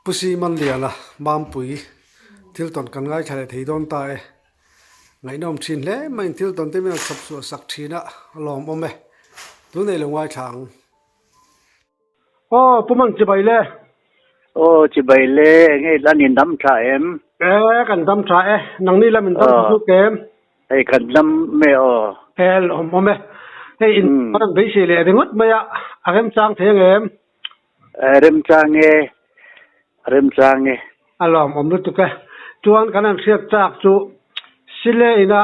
Pu Simanliana Mampui thil tawn kan ngaithla leh thei dawn ta e. Ngaihnawm thin hle maiin thil tawn te min rawn chhawp chhuah sak thin a, a lawmawm e. Tunei lo ngaithla ang. Aw Pu Man chibai le. Aw chibai le, enge i lan in dam tha em? E kan dam tha e, nangni lam in dam tha hluk em? Hei kan dam me aw. E lawmawm e, hei in rawn beisei leh ringawt mai a, a remchang thei ang em? Remchang e, remchang e. A lawmawm lutuk e. Chuan kan han hriat chak chu Sile ina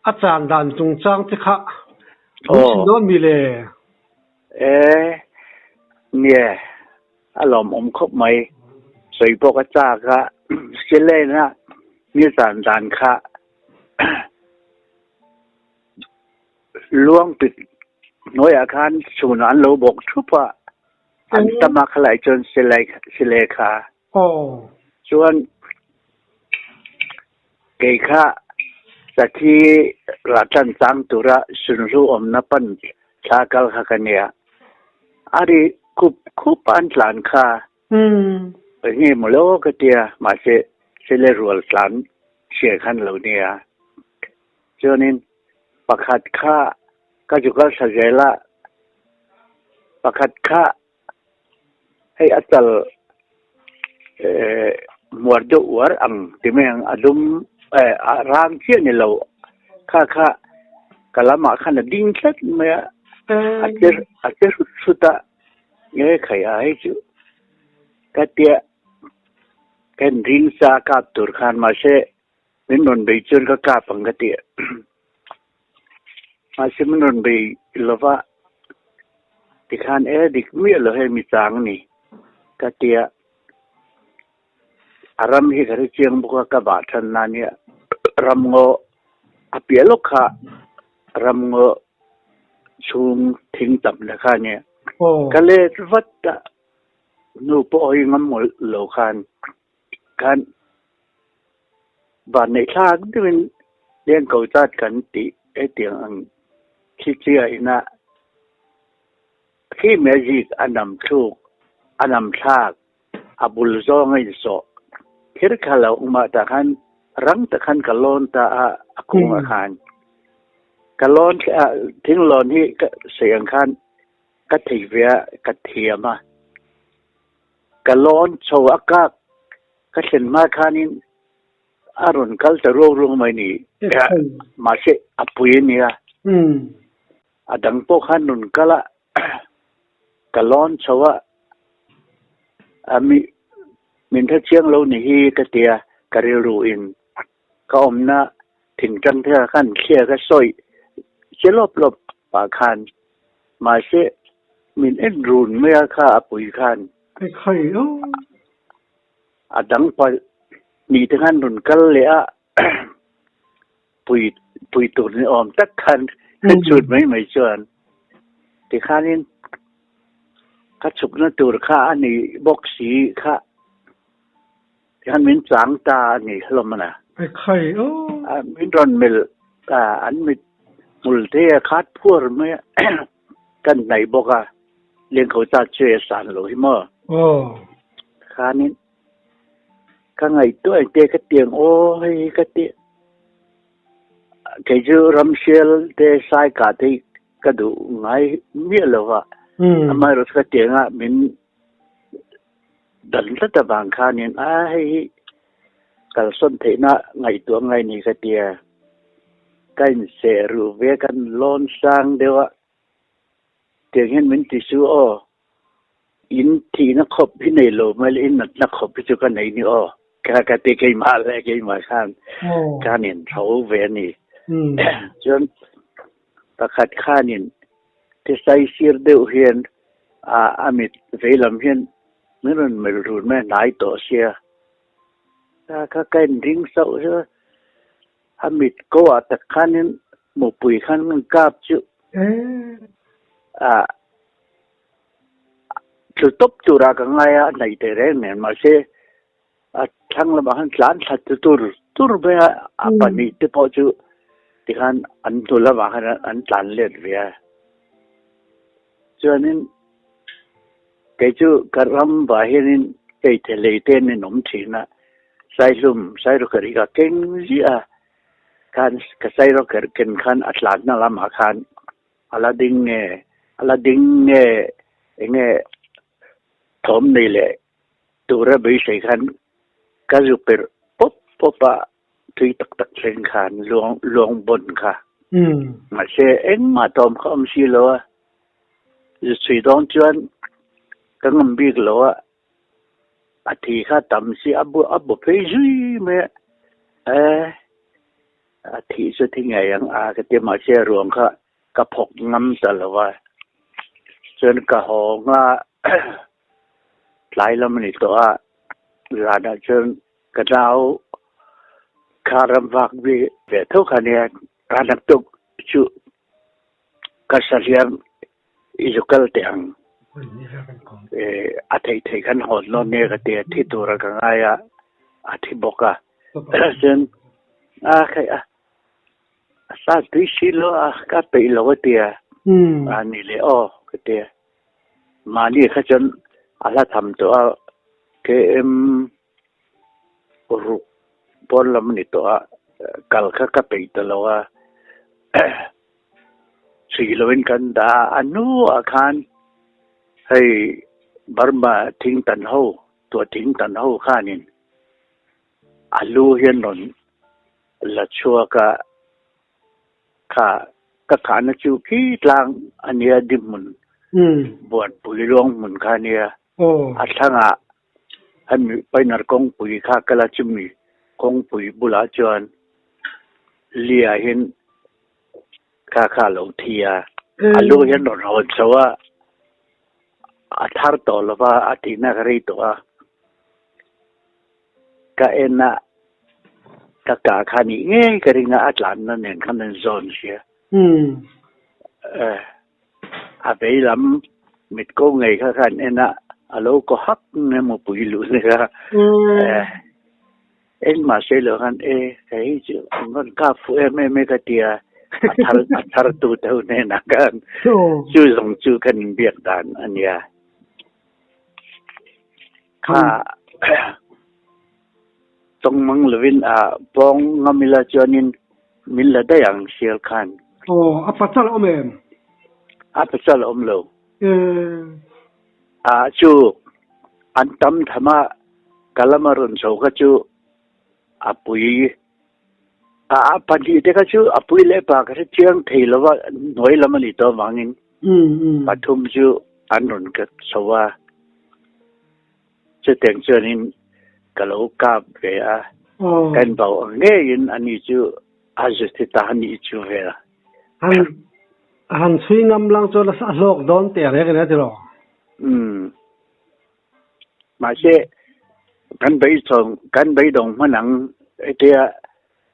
a chan dan chungchang te kha min hrilh dawn mi le? E, nia, a lawmawm khawp mai. Sawi pawh ka chak a, Sile ina mi chan dan kha Luang pit hnuaiah khan chhunah an lo bawk thup a, an tam a khalai chuan silai sile kha. Chuan kei kha sakhi rah tan chang tura sunhlu awmna pan thla kal kha ka nia. A ri khup khup a an tlan kha. Eng nge maw lo ka tia, mahse sile rual tlan chhia khan lo nia. Chuanin pakhat kha ka zu kal thla zel a, pakhat kha hei a chal eh hmuar deuh uar ang ti mai ang a dum eh a rang chiah ni lo kha kha ka lamah khan a ding tlat mai a, a che a che hrut hrut a nge khai a hei chu ka tia ka inring sa kap tur khan mahse Min rawn bei chuan ka kap ang ka ti a. Mahse min rawn bei lova tikhan e dik miah lo hei mi chang a ni ka ti a. A ram hi ka hre chiang bawk a, ka vah than na nia. Ramngaw a piah lawk kha ramngaw chhung thing tam na kha nia. Ka let vat a, nu pawh hi ngam lo khan Khan van neih thlak deuhin leng ko zat kan tih hetiang ang khi chiah ina khi magic a nam thluk a nam thlak a bul zawng a insawh thir kha lo awm a tah khan rang tak khan ka lawn ta a a kungah khan ka lawn thing lawn hi ka sawi ang khan ka thei ve a ka thiam a. Ka lawn chho a kak ka thlen hma khanin a rawn kal ta ruang ruang mai ni. Mahse a pui a nia. A dang pawh khan rawn kal a, ka lawn chho a, a mi min hre chiang lo ni hi ka ti a, ka rilru in ka awmna thingtang te kha khan thliak a sawi che lawp lawp pah khan Mahse, min en run mai a kha a pui khan. A dang pa ni te khan rawn kal leh a, pui pui tur ni awm tak khan ka chhut mai mai chuan tikhanin ka chhukna tur kha a ni bawk si kha tikhan min chang ta a ni hlawm a na. Min rawn melh an mit Hmul te a khat phuar mai a, kan hnaih bawk a, lengkho chat chu e san lo hi maw? Aw. Khanin ka ngaihtuah engte ka tiang aw hei hi ka ti kei chu ramsial te sai kah te hi ka duh ngai miah lo va, amaherawhchu ka tiang a min dan tlat avang khanin a hei hi kalsawn theihna ngaihtuah ngai ni ka tia. Ka inseh ruh ve kan lawn sang deuh a, tiang hian min ti su aw, in thihna khawp hi nei lo mai la in natna khawp hi chu ka nei ni aw, ka ka ti keimah leh keimah khan ka han intho ve a ni. Chuan pakhat khanin tisai sir deuh hian a mit veilam hian min rawn melh run mai a, hnai tawh sia, ka ka inring sauh sauh a. A mit ko ah tak khanin mupui khan kan kap chu ah tlu tawp turah ka ngai a, a hnaih teh reng nen mahse a thlang lamah khan tlan thla chu tur tur mai a, a pahnih te pawh chu tikhan an hnu lamah khan an tlan let ve a. Chuanin kei chu ka ram vah hianin. Hei thelei te an inawm thin a, Saihlum Sairawkherh hi ka keng ziah a, khan ka Sairawkherh ken khan a tlanna lamah khan a la ding nge, a la ding nge eng nge thawm nei leh tura beisei khan ka zu perh pawp pawp a, tui tak tak thleng khan luang luang bawn kha. Mahse engmah thawm kha awm si lo a, zu chhui dawn chuan ka ngam bik lo a, a thi kha tam si a bu a bu phei zui mai a, e a thih chu thi ngei ang a ka ti mahse ruang kha ka phawk ngam ta lo a, chuan ka haw nga tlai lam a ni tawh a, zanah chuan Ka nau kha ramvak mi ve tho kha nia, ka naktuk chu ka sahliam i zu kal teh ang. A theih theih khan hawn nawn nia ka ti a, thi tura ka ngai a, a thi bawk a. Chuan a khaih a, a sa tui si lo a, ka peih lo a ti a, a ni leh aw ka ti a. Mahni kha chuan a hla tham tawh a, KM Ruk pawn lam a ni tawh a, kal kha ka peih ta lo a, chhui loin kan dah a, a hnuah khan hei Burma thing tan ho, tuah thing tan ho khanin a lu hian rawn la chhuak a, kha ka khahna chu khi tlang a nia dinhmun buanpui luang hmun kha a nia. A thlangah hemi Pioneer kawngpui kha kal a chumi kawngpui bulah chuan lia hian kha kha a lo thi a, a lu hian rawn hawn chho a, a thar tawh lo va, a tihna ka rei tawh a, ka en a, ka kah kha nih ngei ka ring a, a tlanna nen khan an zawn sia. A vei lam mit ko ngei kha khan en a, a lo ko hak nge maw pui luh hle a. Engmah sawi loh khan e hei chu an rawn kap fuh em em e ka ti a, a thar a thar tu te ho hnenah khan chu zawng chu kan inbiak dan a nia. Kha tawng mang lovin a pawng ngam ila chuanin min la daih ang sial khan. Aw, a pasal a awm em? A pasal a awm lo. A chu an tam tham a, ka lama rawn chho kha chu a pui a a pahnih te kha chu a pui leh pa ka hre chiang thei lo va, hnuai lam a nih tawh avangin pathum chu an rawn ka chho a, chutiang chuanin ka lo kap ve a, kan bau ang ngeiin ani chu a zu thi ta a nih chu vel. Han han chhui ngam lang chuan a hlawk dawn teh reng a nia tiraw? Umm. Mahse, kan beidawng kan beidawng hman ang hetia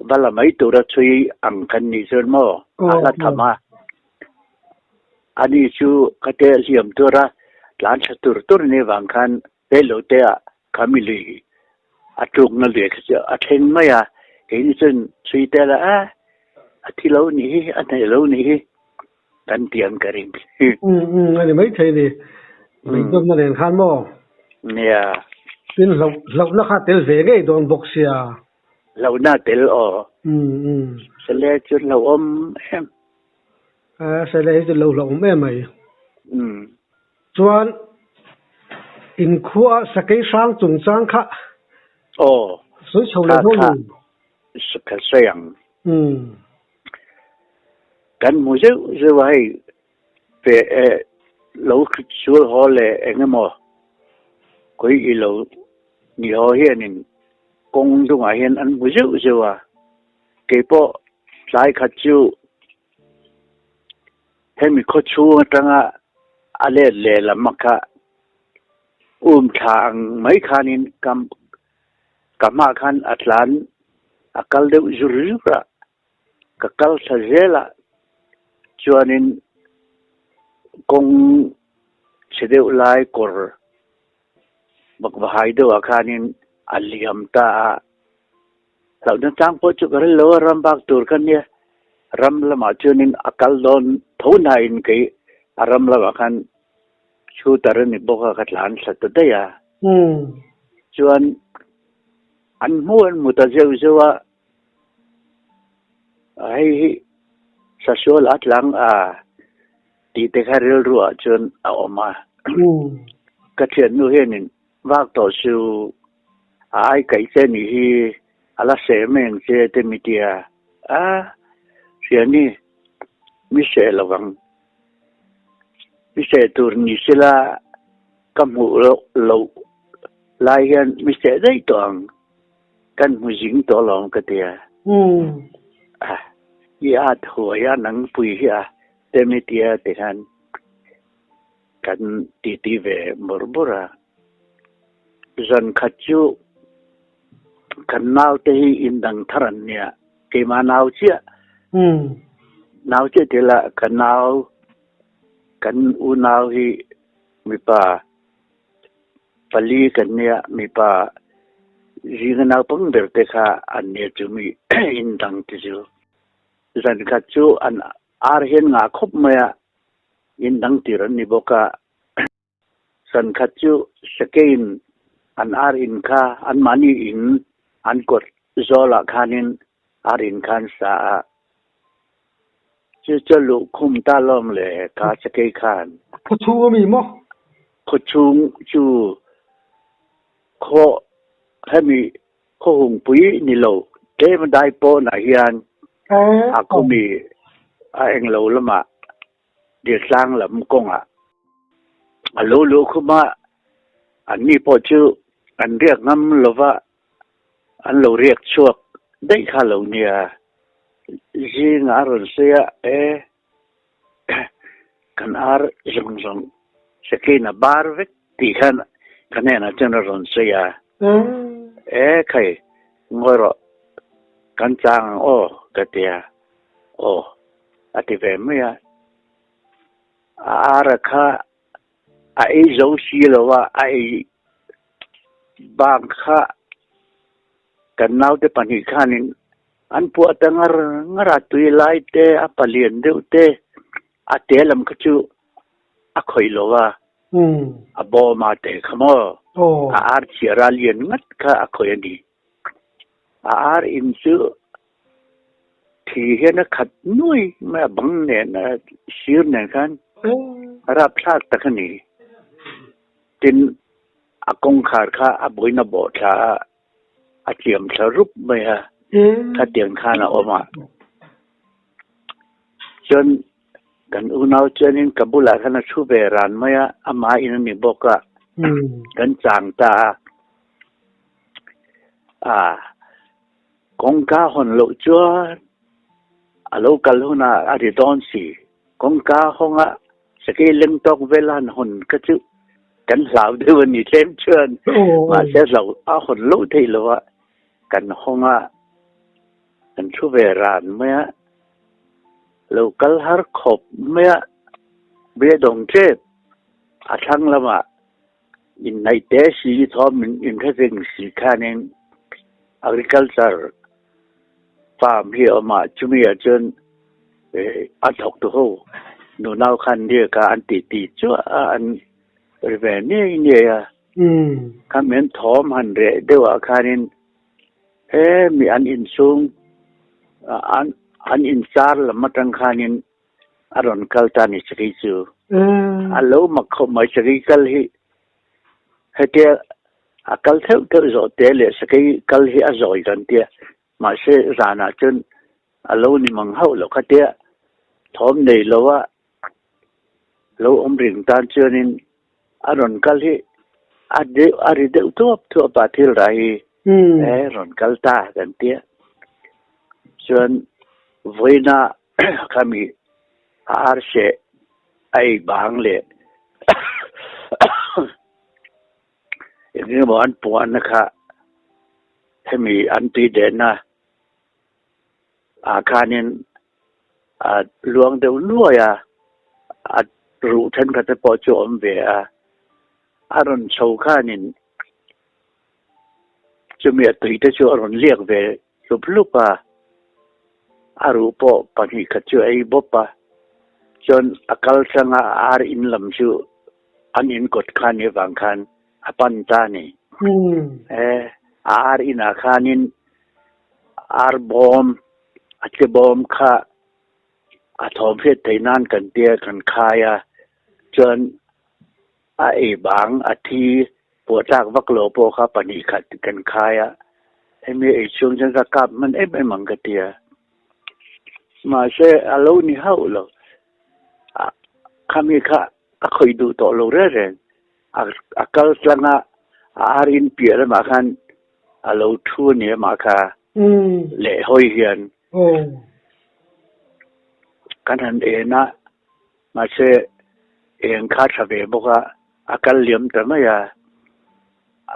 va la mai tura chhui ang kan nih chuan maw a hla tham a. Ani chu ka te hliam tura tlan tha tur tur ni vang khan Pelo te ah khami lui a tlukna lui kha chu a thleng mai a, keini chuan chhui te la a a thi lo nih hi a hnaih lo nih hi. Kan ti ang ka ring. Umm umm a ni maithei ni. Beidawmna nen khan maw? Nia. Tin hlauh hlauhna kha tel ve ngei dawn bawk sia. Hlauhna tel aw. Umm umm. Sele chu hlauhawm em. A sele hi chu lo hlauhawm em mai. Umm. Chuan inkhua sakei hrang chungchang kha. Aw. Sawi chho leh dawn ni. Kha sawi ang. Umm. Kan hmu zeuh zeuh a hei pe eh lo sual haw leh eng emaw khawi i lo ni haw hianin kawng dungah hian an hmu zeuh zeuh a, keipawh tlai khat chu hemi khaw chhung atanga a let lehlam a kha um thla ang mai khanin ka ka hmaah khan a tlan a kal deuh zur zur a. Ka kal thla zel a, chuanin kawng chhe deuh lai kawr bakvahai deuhah khanin a liam ta a, hlauhna chang pawh chu ka hrelo a, ram bak tur kha nia, ram lamah chuanin a kal dawn tho hnain kei a ram lamah khan shooter a ni bawk a, ka tlan thla ta daih a. Chuan an hmu an hmu ta zeuh zeuh a, hei hi Sasual a tlang a tih te kha rilru ah chuan a awm a. Ka thiannu hianin vak tawh su a ai kaih che nih hi a la seh mai ang che te mi tia a hriani mi seh lo ang. Mi seh tur ni sela ka hmuh loh lai hian mi seh daih tawh ang. Kan hmu zing tawh alawm ka ti a. I at huai a nang pui hi a te mi tia ti khan kan titi ve bawrh bawrh a. Zan khat chu kan naute hi indang thar an nia, keimah nau chiah. Nau chiah ti la ka nau kan unau hi mipa Pali kan nia, mipa zinga naupang ber te kha an nia chu mi indang te chu. Zan khat chu an ar hian ngah khawp mai a, indang tir an ni bawk a. Zan khat chu Sakeiin an ar in kha anmahni in an kawt zawlah khanin ar in khan sa a. Chu chu luh khum ta lawm le ka sakei khan. Khaw chhung a mi maw? Khaw chhung chu khaw hemi khaw hungpui ni lo tlem a dai pawnah hian a khaw mi a englo lamah Diltlang lam kawngah a lo luh khum a, anni pawh chu an riak ngam lova An lo riak chhuak daih kha lo nia. Zingah a rawn sawi a, E, kan ar zawng zawng Sekeina bar vek tih khan ka hnenah chuan a rawn sawi a. E, khai, ngawi rawh, kan chang ang aw, ka ti a. Aw, a ti ve mai a. A ara kha A ei zo si lo a, a ei bang kha kan naute pahnih khanin an puah ta ngar ngar a, tui lai te, a palian deuh te, a te lam kha chu a khawih lo a, a bawm a te kha maw, a ar chhiar a lian ngat kha a khawih a ni. A ar in chu Thi hian a khat nuai mai a, bang nen a sir nen khan a rapthlak tak a ni. Tin, a kawngkhar kha a buaina bawh thla a, a tliam thla rup mai a, khatiang khan a awm a. Chuan kan unau chuanin ka bulah khan a thu ve ran mai a, amah in a ni bawk a, kan chang ta a. Aa. Kawngka hawn loh chuan a lo kal hunah a ri dawn si. Kawngka hawnga sakei leng tawk vel han hawn kha chu kan hlau deuh a ni tlem chuan. Mahse hlau a hawn loh theih lo a, kan hawnga kan thu ve ran mai a, lo kal har khawp mai a, beidawng tep a thlang lamah Inneih te si i thawm in inhre si khanin agriculture farm hi a awm a, chumi ah chuan a thawk tu ho nunau khan riak a an tih tih chuah a an ri ve niai niai a, khami an thawm han reh deuh ah khanin he mi an inchhung an inchar lam atang khanin A rawn kal ta ni Sakei chu. A lo mak khawp mai Sakei kal hi hetia a kal theuh theuh zawh te leh Sakei kal hi a zawi kan tia mahse zanah chuan a lo ni mang hauh lo khatia thawm nei lo a lo awm ring tan chuanin a rawn kal hi a deuh a ri deuh thuap thuap a thil rai hi e rawn kal ta kan tia chuan vawiina Khami a ar seh a ei bang leh eng emaw an puahna kha hemi an tui denna ah khanin a luang deuh nuai a, a ruh thenkhat te pawh chu a awm ve a, a rawn chho khanin chumi a tui te chu a rawn liak ve hlup hlup a, a ruh pawh pahnih khat chu a ei bawp a, chuan a kal tlanga ar in lam chu an in kawt khan i vang khan a pan ta a ni. E a ar inah khanin ar bawm a che bawm kha a thawm hriat theih nan kan tia kan khai a, chuan a ei bang a thi pawh tlak vak lo pawh kha pahnih khat kan khai a, hemi ei chhung chuan ka kap hman em em ang ka tia. Mahse a lo ni hauh lo, khami kha a khawih duh tawh lo reng reng, a kal tlang a, a ar in piah lamah khan a lo thu a ni amah kha leh hawi hian kan han en a, mahse eng kha tha ve bawk a, a kal liam ta mai a,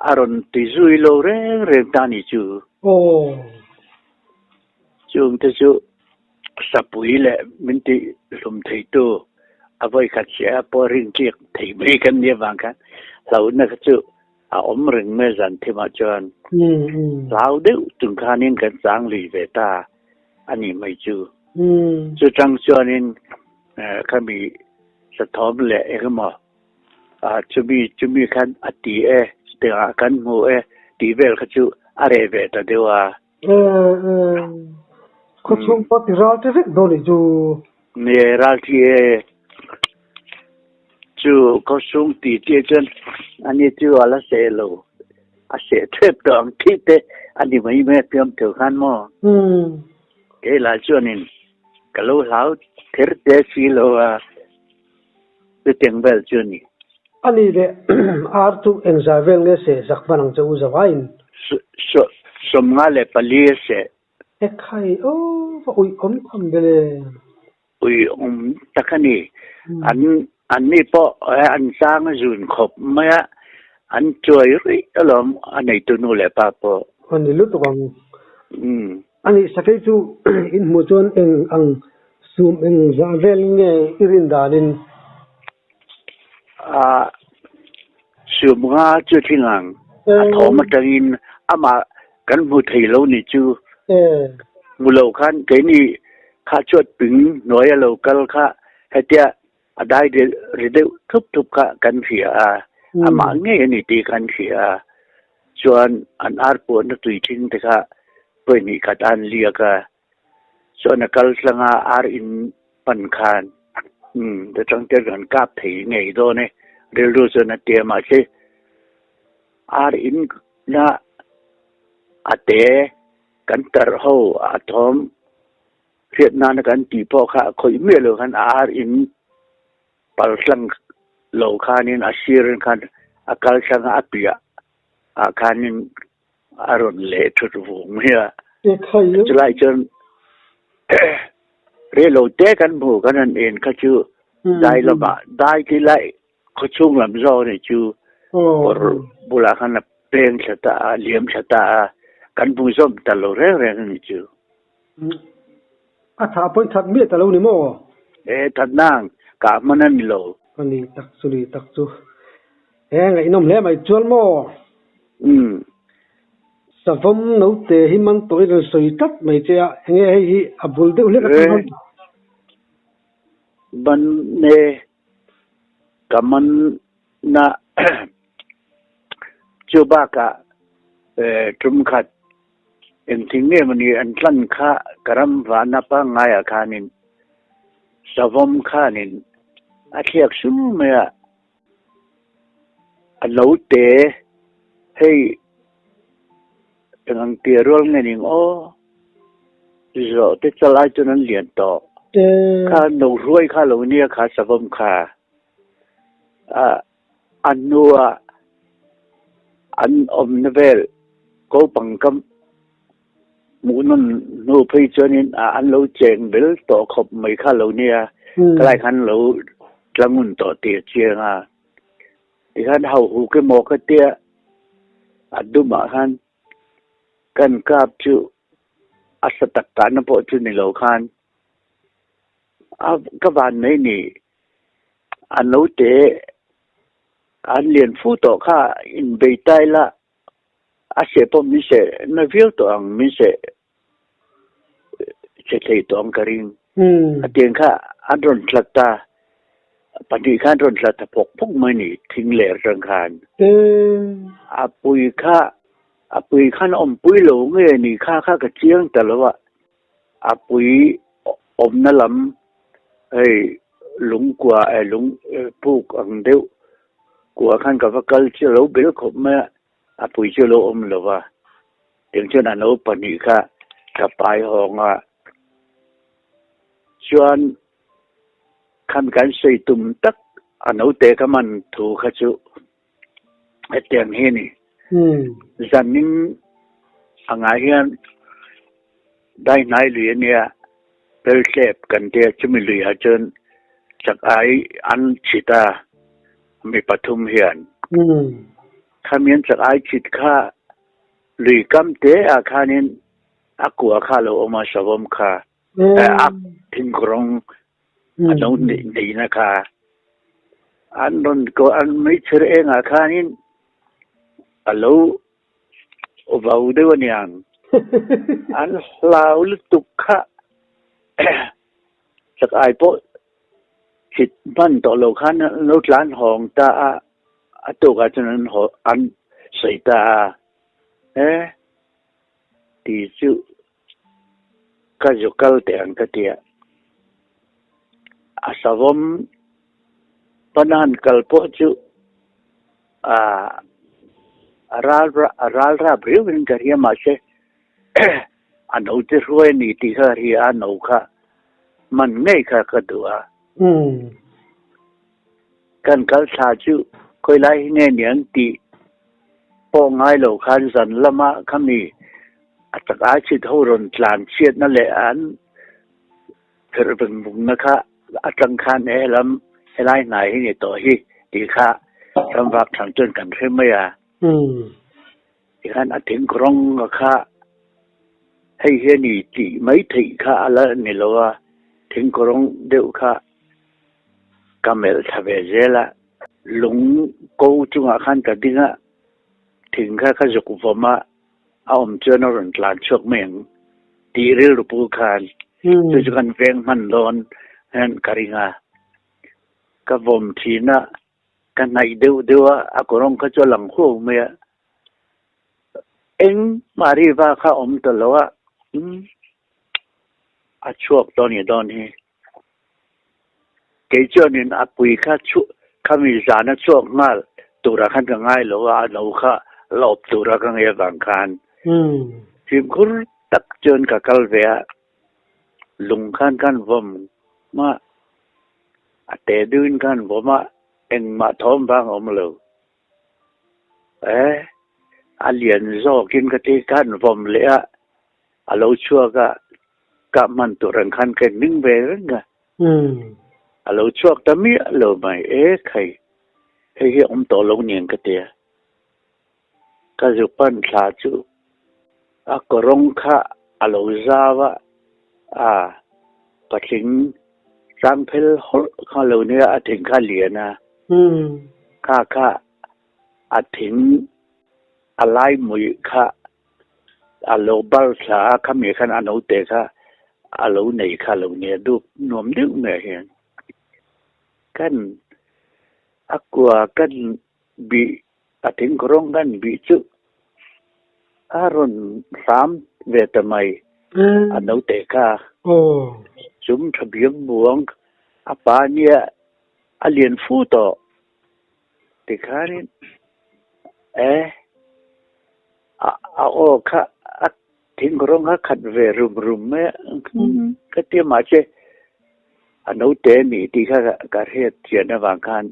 a rawn ti zui lo reng reng ta ni chu. Chung te chu sapui leh min ti hlum theitu a vawikhat chiah a pawh rinchik thei mai kan nih avang khan hlauhna kha chu a awm reng mai zan thimah chuan hlau deuh chung khanin kan chang lui ve ta a nih mai chu. Chutang chuanin khami sathawm leh engemaw chumi chumi khan a ti e, chutiangah kan hmu e tih vel kha chu a reh ve ta deuh a. Khaw chhung pawh ti ral te vek dawn nih chu. Ni ral thi e. Chu khaw chhung ti te chuan ani chu a la seh lo. A seh thep tawh ang thih te a ni mai mai a piam theuh khan maw. Kei lah chuanin ka lo hlau ther te si lo a. Chutiang vel chu a ni. A nih leh ar chu engzai vel nge seh zak hman ang che u zavaiin? 54 a seh. Ekhai aw va uih awm tham vel e. Uih awm tak a ni. An an ni pawh an chang a zun khawp mai a, an chuai ruih alawm a neitu nu leh pa pawh. A ni lutuk ang. A nih sakei chu in hmuh chuan eng ang sum eng zah vel nge i rin danin? A sum nga chu thing ang a thawm atangin amah kan hmu thei lo ni chu. Hmu lo khan keini kha chuat ping hnuai a lo kal kha hetia a dai ri deuh thup thup kha kan hria a, amah ngei a ni tih kan hria a, chuan an ar puahna tui thing te kha pawihnih khat a han liak a, chuan a kal tlang a ar in pan khan umm chutang te kan kap thei ngei dawn e, rilru chuan a ti a mahse ar in na a te kan tarh ho a thawm. Hriat nana kan tih pawh kha khawih miah lo khan a ar in pal tlang lo khanin a sir in khan a kal tlang a a piah ah khanin a rawn leh thut vung mai a. Chulai chuan reilo te kan hmu kan han en kha chu dai lamah dai ti lai Khawchhung lam zawk nih chu kawr bulah khan a peng thla ta a, liam thla ta a, kan hmu zawm ta lo reng reng a nih chu. A thah pawhin that miah ta lo ni maw? E, that nang, kah hman a ni lo. A ni tak chu ni tak chu. E, ngaihnawm hle mai chuan maw? Umm. Savawm naute hi man tawhin rawn sawi tlat mai che a, enge hei hi a bul deuh hlek a E, ban e. Ka man na chu bakah tum khat engthing nge mawni an tlan kha ka ram vahna pangngaiah khanin savawm khanin a thliak sum mai a, a note hei eng ang tia rual nge ning aw zawh te chalai chuan an lian tawh kha no hruai kha lo nia kha savawm kha a a hnua an awmna vel kopang ka hmuh nawn hnu phei chuanin a an lo cheng bel tawh khawp mai kha lo nia khalai khan lo tlangun tawh tih a chiang a. Tikhan hauhuk emaw ka tia a dumah khan kan kap chu a sa tak tahna pawh chu ni lo khan a ka van mai ni a naute an lian fu tawh kha inbei ta ila a seh pawh min seh na viau tawh ang min seh che thei tawh ang ka ring. A tiang kha an rawn tlat ta. Pahnih khan rawn tla ta phawk phawk mai ni thing ler atang khan. A pui kha a pui khan a awmpui lo nge ni kha kha ka chiang ta lo a, a pui awmna lam hei lungkua eh lung puk ang deuh kua khan ka va kal chu a lo bel khawp mai a, a pui chu a lo awm lo va, tiang chuan a no pahnih kha ka pai hawng a, chuan Khan kan sawi tum tak a naute ka man thu kha chu hetiang hi a ni. Zanin angah hian dai hnai lui a nia, Peltlep kan tia chumi luiah chuan chak ai an chhit a mi pathum hian. Khami an chak ai chhit kha lui kam te ah khanin a kua kha a lo awm a savawm kha. A thingkawrawng a lo neihna kha an rawn ko an meichher engah khanin a lo vau deuh a niang an hlau lutuk kha chak ai pawh chhit hman tawh lo khan an lo tlan hawng ta a, a tukah chuan an haw an sawi ta a e tih chu. Ka zu kal teh ang ka ti a, a savawm pana han kal pawh chu a ral a ral rap riau in ka hria mahse a naute hruai a ni tih kha ka hria a, no kha man ngei kha ka duh a. Kan kal thla chu khawi lai hi nge niang tih pawh ngai lo khan zan lama khami a tak ai chhit ho rawn tlan chhiatna leh an pherh veng vungna kha atang khan he lam helai hnai hi ni tawh hi tih kha ramvak thlang chuan kan hre mai a. Tikhan a thingkawrawng kha hei hi a ni tih mai theih kha a la ni lo a, thingkawrawng deuh kha ka melh thla ve zel a. Lung ko chungah khan ka ding a, thing kha ka zuk vawm a, a awm chuan a rawn tlan chhuak mai ang tih rilru pu khan chu chu kan veng hman dawn hian ka ring a, ka vawm thin a. Ka hnaih deuh deuh a, a kawrawng kha chu a lang huau mai a. Eng mah riva kha a awm ta lo a, umm a chhuak tawh a nih dawn hi. Kei chuanin a pui kha chhuah khami zana chhuak nghal turah khan ka ngai lo a, a no kha la awp tura ka ngei avang khan fimkhur tak chuan ka kal ve a, lung khan khan vawm hma. A te deuhin khan vawm a, engmah thawm vang a awm lo. E, a lian zawkin ka ti khan vawm leh a, a lo chhuak a, kah hman tur ang khan ka ning ve reng a. A lo chhuak ta miah lo mai, e khai, hei hi a awm tawh lo niang ka ti a. Ka zu pan thla chu a kawrawng kha a lo zau a, a patling changphel hawlh kha lo nia a thing kha lian a, kha kha a thing a lai muih kha a lo bal thla a, khami khan a naute kha a lo nei kha lo nia dup nuam deuh mai hian kan a kua kan bih A thingkawrawng kan bih chu a rawn hram ve ta mai, a naute kha. Chum tha biang buang a pa nia a lian fu tawh tikhanin e a aw kha a thingkawrawng kha khat ve rum rum mai a, ka tia mahse a naute a nih tih kha ka hriat chian avang khan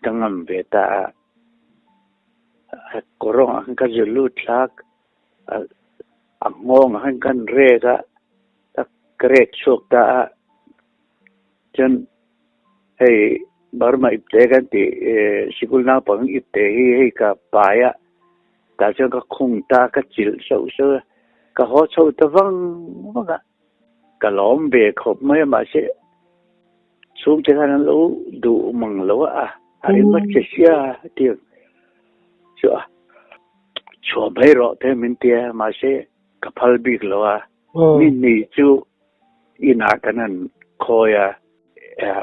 ka ngam ve ta a. Kawrawng ah khan ka zir lut thlak a nghawng ah khan kan rek a ka rek chhuak ta a chuan hei Burma ipte kan tih sikul naupang ipte hi hei ka pai a tah chuan ka khung ta ka chilh sauh sauh a ka haw chho ta vang vang a ka lawm ve khawp mai a mahse Chhungte khan an lo duh mang lo a, a ringawt che sia ti chu a chhuah mai rawh te min ti a, mahse ka phal bik lo a, ni ni chu inah kan han khawi a,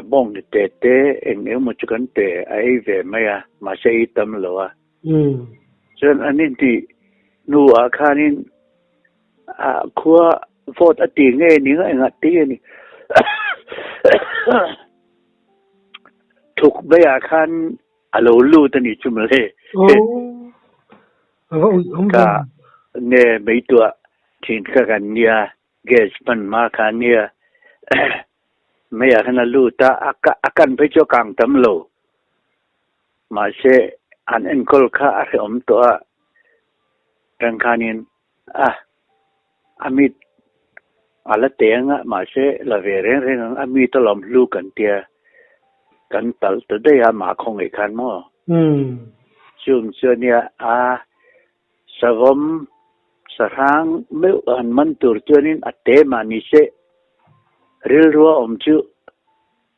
Bawng ni te te eng emaw chu kan pe a ei ve mai a, mahse ei tam lo a. Chuan an intih hnuah khanin khua vote a ti nge ni nga engah ti a ni. Thuk maiah khan a lo lut a nih chu mawle. Ka nge meituah thin kha kan nia. Gas hman hma kha nia meiah khan a lut a, a kan phei chu a kang tam lo. Mahse an enkawl kha a hrehawm tawh a, tang khanin a a mit a la teh ang a, mahse la ve reng reng ang, a mit a lawm hlu kan tia kan talh ta daih a mah khawngaih khan maw. Chung chu ania a Savawm sahrang meuh han man tur chuanin a te mah ni se, rilrua awm chu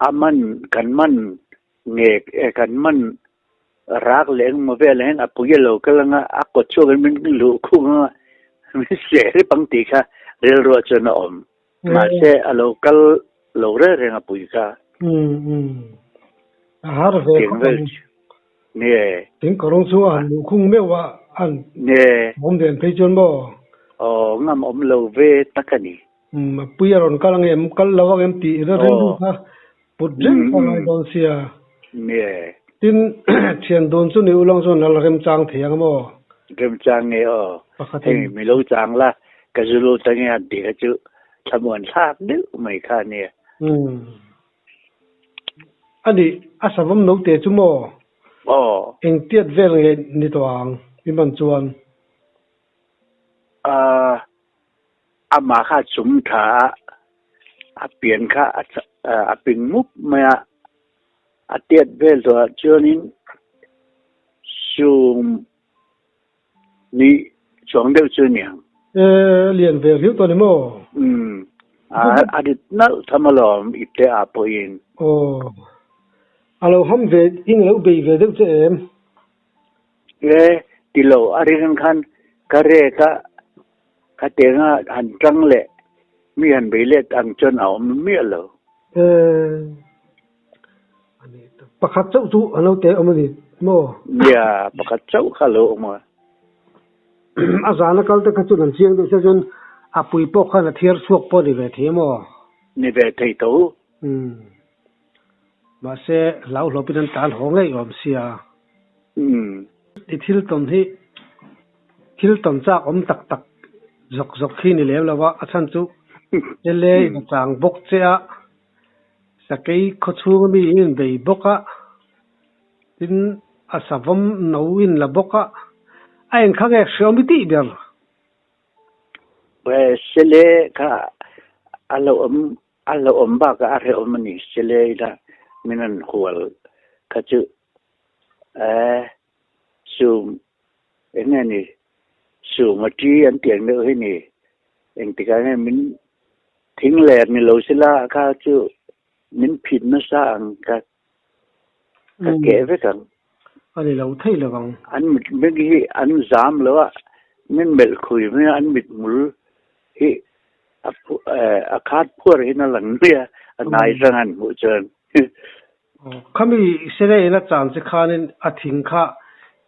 a man kan man nge kan man rak leh engmaw velah hian a pui a lo kal anga a kawt chhuak in min luh khung anga min seh rip ang tih kha rilrua chuan a awm. Mahse a lo kal lo reng reng a pui kha. A har ve khawp ang. Nge. Thing kawrung chu a han luh khung meuh a, an awm ven phei chuan maw? Aw, ngam awm lo ve tak a ni. Umm, a pui a rawn kal ang em, kal lo ang em tih ila rilru kha put reng kha ngai dawn sia. Nge. Tin, thian dun chu ni ulawng chuan lal remchang thei ang maw? Remchang nge aw. Pakhatin. Hei, mi lo chang la, ka zu lut ange han tih kha chu thlamuan thlak deuh mai kha a nia. Umm. A nih, a savawm note chu maw? Aw. Engtiat vel nge ni tawh ang i man chuan? Aaa, amah kha a chum tha a, a pian kha a ping mup mai a, a tiat vel tawh ah chuanin sum Ni chuang deuh chu aniang. E, lian ve riau tawh ni maw? Umm, a rit nalh tham alawm i te ah pawhin. Aw, a lo ham ve in a lo bei ve deuh che em? E, ti lo, a ring khan ka rek a, ka tenga han tang leh mi han bei let ang chuan a awm miah lo. E, Pakhat chauh chu a lo te awm a ni maw? Nia, pakhat chauh kha a lo awm a. A zana kal te kha chuan an chiang deuh sia chuan a pui pawh khan a thiar chhuak pawh a ni ve thei a maw? Ni ve thei tho. Umm. Mahse, hlauhlawpin an tlan haw ngei awm sia. Umm. I thil tawn hi thil tawn chak awm tak tak zawk zawk hi ni lem lo a, a chhan chu LA in a chang bawk che a. Sakei khaw chhunga mi in in bei bawk a, tin a savawm no in la bawk a, a engkha nge hriawm i tih ber? Sele kha a lo awm a lo awm bakah a hrehawm a ni, sele ila min rawn hual kha chu sum eng nge ni sum a ṭi an tih ang deuh hi ni, engtikah nge min thing ler ni lo sela kha chu min phit nasa ang ka ka keh vek ang. A ni lo thei lo ang. An mit mek hi an zam lo a, min melh khui mai a, an mithmul hi a a khat phuar hin a lang mai a, a hnai chang an hmuh chuan. Khami sele ina chan che khanin a thing kha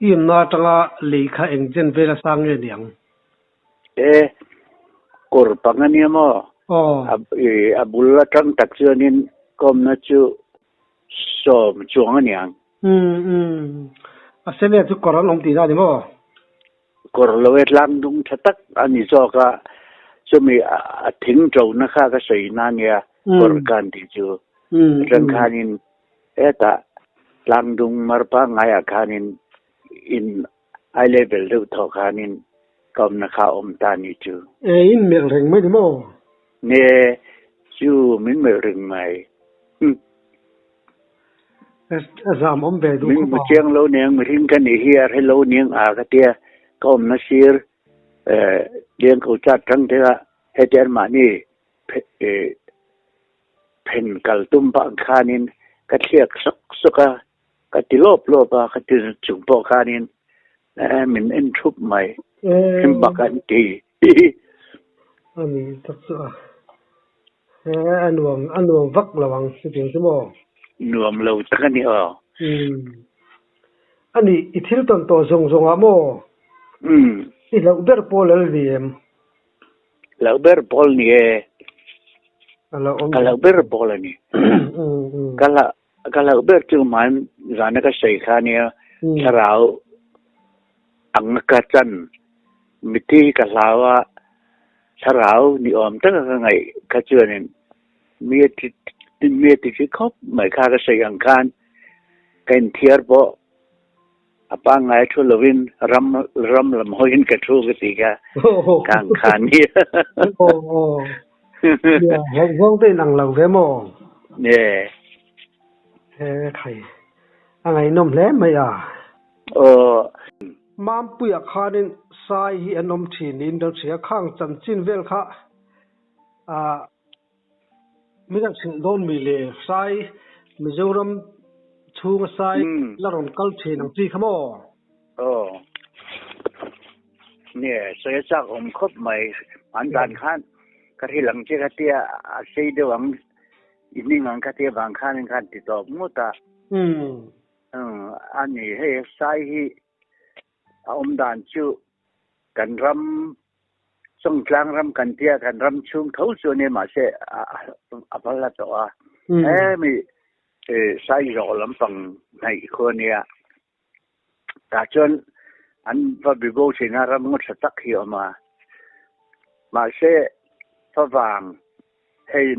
i awmna atanga lei kha eng chen vel a sang nge niang? E, kawr pang a nia maw? A bul atang tak chuanin ka awmna chu sawm chuang a niang. Umm umm. A sele chu kawr an awm tihna a ni maw? Kawr lo e tlang dung tha tak a ni zawk a, chumi a thing ṭona kha ka sawi na nia kawr kan tih chu. Atang khanin hetah tlang dung mar pangngaiah khanin in eye level deuh thawh khanin ka awmna kha a awm ta ni chu. E in melh reng mai ni maw? Ne chu min melh reng mai. A zam awm ve duh Min khawp hmu a. chiang lo niang mihring ka nih hi a hre lo niang a ka tia ka awmna sir lian ko chat tang te a heti an mahni phen kal tum pah ang khanin ka thliak sawk sawk a ka ti lawp lawp a ka ti chung pawh khanin min en thup mai bak an ti. A ni tak chu a. He a nuam a nuam vak lo ang chutiang chu maw? Nuam lo tak a ni aw. Umm. A nih i thil tawn tawh zawng zawng ah maw? Umm. I hlauh ber pawl al ni em? Hlauh ber pawl ni e. A hlauh awm Ka hlauh ber pawl a ni. Ka hlauh ka hlauh ber chu hman zana ka sawi kha nia thlarau ang a ka chan mithi hi ka hlau a thlarau ni awm taka ka ngaih kha chuanin mi a ti mi a ti thi khawp mai kha ka sawi ang khan ka inthiar pawh A pangngai thu lovin ram ram lam hawiin ka thu ka ti kha ka ang kha a nia. Aw aw. Nia, hlauhzawng te in ang lo ve maw? Nie. He khai. A ngaihnawm hle mai a. Aw. Mampuia khanin Sai hi an awm thin niin lo hria. Khang chanchin vel kha ah Min a chhilh dawn mi le Sai Mizoram chhunga Sai la rawn kal thin ang chi kha maw? Aw. Nie, sawi a chak awm khawp mai. An dan khan ka hrilh ang che kha tia a sei deuh ang i hming ang kha tia vang khanin khan ti tawp ngawt a. A ni, hei Sai hi a awm dan chu kan ram Chawngtlang ram kan tia kan ram chhung tho chu a nia mahse a va la tawh a. Hemi Saizawh lampang hnaih khu a nia. Tah chuan an va bibo thin a ram ngaw tha tak hi a awm a. Mahse favang hei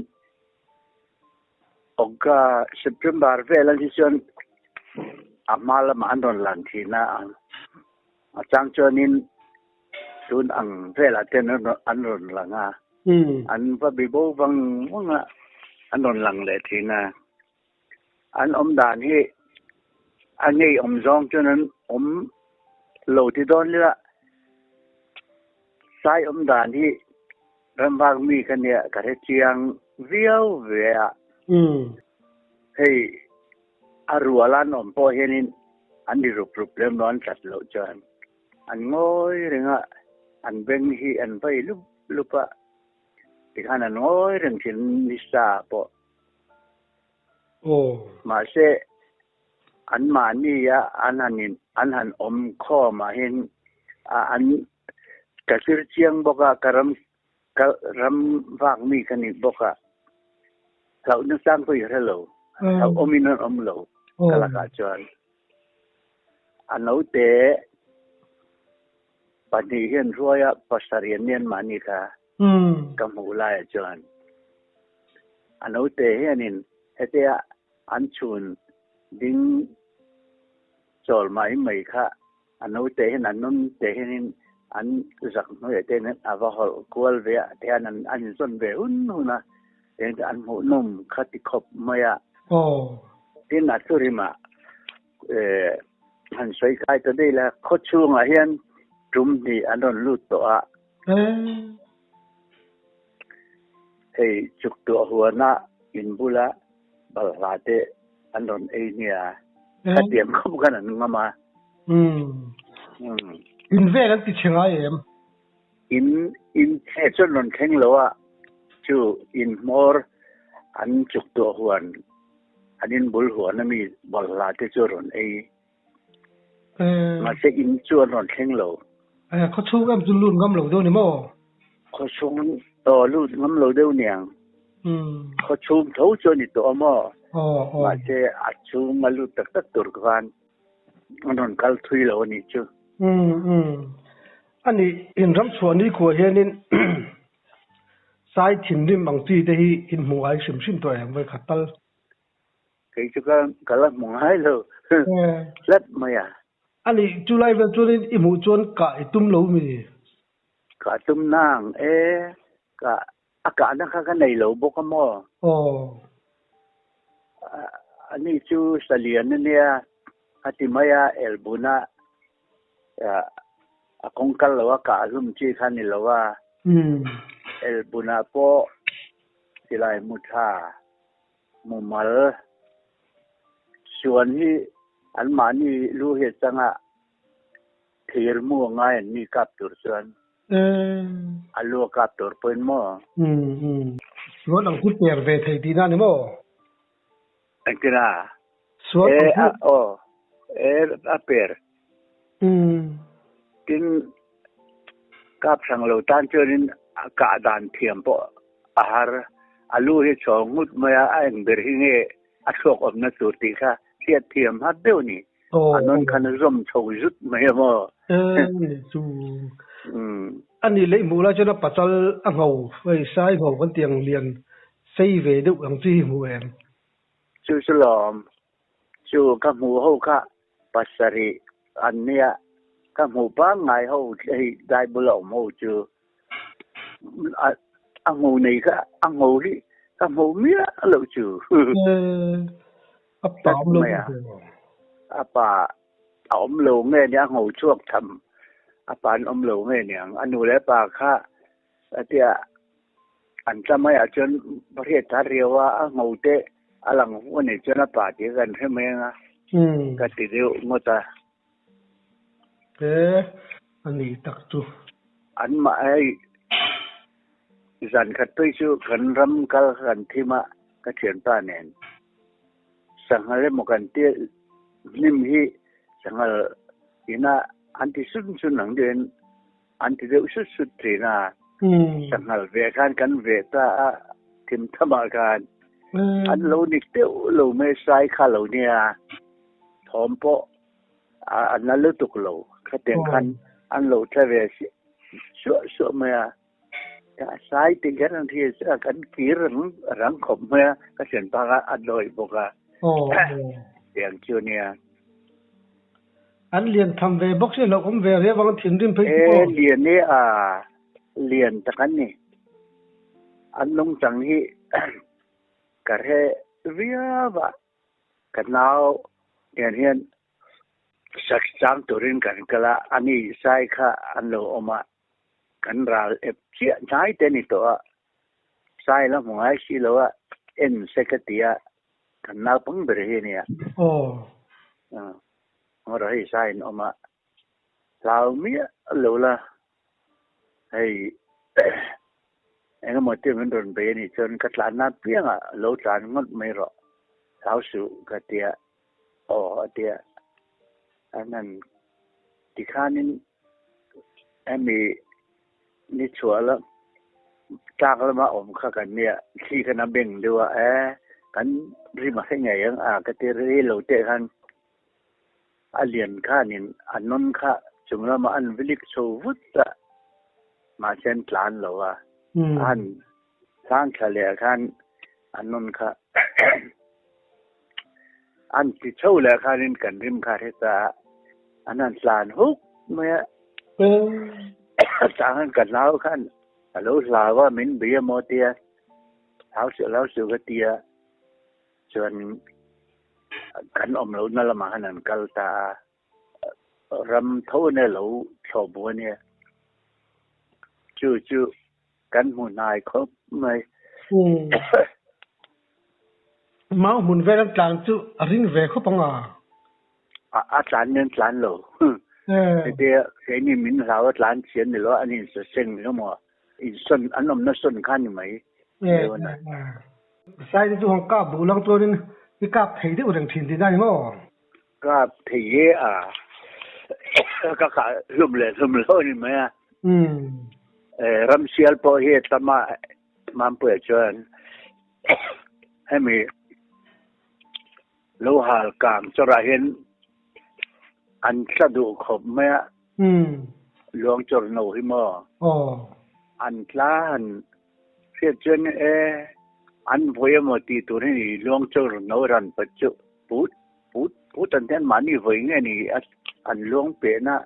August September vel an hi chuan a hma lamah an rawn lan thin a. A chang chuanin tun ang velah ten an rawn lang a, an va bi bo vang vang a, an rawn lang leh thin a. An awm dan hi a ngeiawm zawng chuan an awm lo ti dawn ila, sai awm dan hi ramvak mi ka nia ka hre chiang viau ve a. Hei A rual an awm pawh hianin an ri rup rup lem lo, an tlat loh chuan an ngawi reng a, an beng hi an vai lup lup a, tikhan an ngawi reng thin nisa ah pawh. Mahse, anmahni a an han in an han awm khawm ah hian an ka zir chiang bawk a, ka ram Ka ram vak mi ka ni bawk a, hlauhna chang pawh i hre lo, hlauhawmin an awm lo ka lakah chuan. A naute pahnih hian hruaia pasarih an ni anmahni kha ka hmuh laiah chuan. A naute hianin hetia an chhun ding chawl mai mai kha A naute hian an nun te hianin an zak hnuaiah te hian a va hawlh kual ve a, ti hian an inzawn ve hun hun a, tiang chu an hmuhnawm kha ti khawp mai a. Tin, a thurimah han sawi kai ta daih la, khaw chhungah hian tum hnih an rawn lut tawh a. Hei chuk tuah huana in bula balhla te an rawn ei nia, khatiang khawp khan an ngam a. In vel an ti chhe ngai em? In in chhe chuan rawn thleng lo a, chu in hmawr an chuk tuah huan an in bul huan ami balhla te chu rawn ei. Mahse in chu an rawn thleng lo. Khaw chhung em chu lut ngam lo deuh ni maw? Khaw chhung aw lut ngam lo deuh niang. Khaw chhung tho chu a ni tawh a maw? Mahse a chhung a lut tak tak tur khan an rawn kal thui lo a nih chu. A nih in ram chhuah ni khuah hianin sai thinrim ang chi te hi in hmu ngai hrim hrim tawh em vawikhat tal? Kei chu ka ka la hmu ngai lo tlat mai a. A nih chu lai vel chuanin i hmuh chuan kah i tum lo mi? Kah tum nang e, kah a kahna kha ka nei lo bawk a maw? Aw. A ni chu salian a nia a ti mai a, elbuna a kawng kal lo a kah hlum chi kha ni lo a, elbuna pawh silai hmu tha Mumal suan hi anmahni lu hi a changa thir mu a ngai an ni kap tur chuan. A lu a kap tur pawhin maw? Sual ang chu per ve thei tihna a ni maw? Engtin a? Sual ang chu. Aw, e a per. Tin, kap hrang lo tan chuanin a kah dan thiam pawh a har. A lu hi chhawng ngut mai a, a eng ber hi nge a thluak awmna tur tih kha hriat thiam har deuh a ni. A nawn khan a zawm chho zut mai a maw? Chu a nih leh hmuh lai chuan a pachal a ngho, hei sai ngho kan tih ang lian sei ve deuh ang chi hi hmuh em? Chu chu lawm, chu ka hmuh ho kha pasarih an nia, ka hmuh pangngai ho hei dai bula awm ho chu a ngho nei kha a ngho hi ka hmuh miah loh chu. A pa awm lo A pa a awm lo nge nia a ngho chhuak tham a pa an awm lo nge niang a nu leh pa kha tia an tla mai ah chuan pariat thar riau a a ngho te a lang a nih chuan a pa tih kan hre mai anga ka ti deuh ngawt a. He a nih tak chu. An mah hei zan khat phei chu kan ram kal kha kan thim a ka thianpa nen sanghal emaw kan tia hnim hi sanghal ina an ti sun sun ang deuhin an ti deuh sut sut thin a sanghal ve khan kan ve ta a thim thamah khan an lo ni deuh lo mai sai kha lo nia thawm pawh a na lutuk lo khatiang khan an lo tla ve suah suah mai a sai tih kher ang thi kan kir rang rang khawp mai a ka thian pa kha a dawi bawk a tiang chu nia an lian tham ve bawk si hlauh awm ve riau ang thinrim phei chu e lian e a lian tak an ni an nungchang hi ka hre viau a Ka nau nen hian sak chang turin kan kal a, ani sai kha an lo awm a, kan ral ep chiah hnai te ni tawh a, sai la hmu ngai si lo a, en se ka ti a, kan naupang ber hi a nia. Aw. Ngawrh hei sai an awm a, hlau miah lo la, hei Engemaw te min rawn bei anih chuan ka tlanna apiangah lo tlan ngawt mai rawh, hlau suh ka tia aw a tia. An han tikhanin hemi ni chhuah lam tlak lama awm kha kan nia, thli khan a beng deuh a, e kan rim a hre ngei ang a ka ti rei lo teh khan A lian khanin a nawn kha chung lamah an vilik chho vut a, mahse an tlan lo a, a han hlang thla leh khan a nawn kha an ti chho leh khanin kan rim kha hre ta a, an han tlan huk mai a, chang ka hlau khan a lo hlau a, min bei emaw tia hlau suh hlau suh ka ti a. Chuan kan awm lohna lamah khan an kal ta a, ram tho ania lo thlawh bu ania. Chu chu kan hmu hnai khawp mai. Mau hmun vel an tlan chu a ring ve khawp ang a. A tlan nen tlan lo. Hetia keini min hlau a tlan chian ni lo a, an insaseng ni emaw Insawn an awmna sawn kha ni mai deuh a na. Sai te chu hang kap duh lang chuanin i kap thei deuh reng thin tihna ni maw? Kap thei e a, ka kah hlum leh hlum lo a ni mai a. Ramsial pawh hi a tam a, Mampuia chuan hemi lo hal kang chawrah hian an tla duh khawp mai a. Luang chawr no hi maw? An tla han hriat chuan e an vawi emaw tih tur hi ni luang chawr no ran pat chu put put put an tian mahni vawi nge ni an luang pehna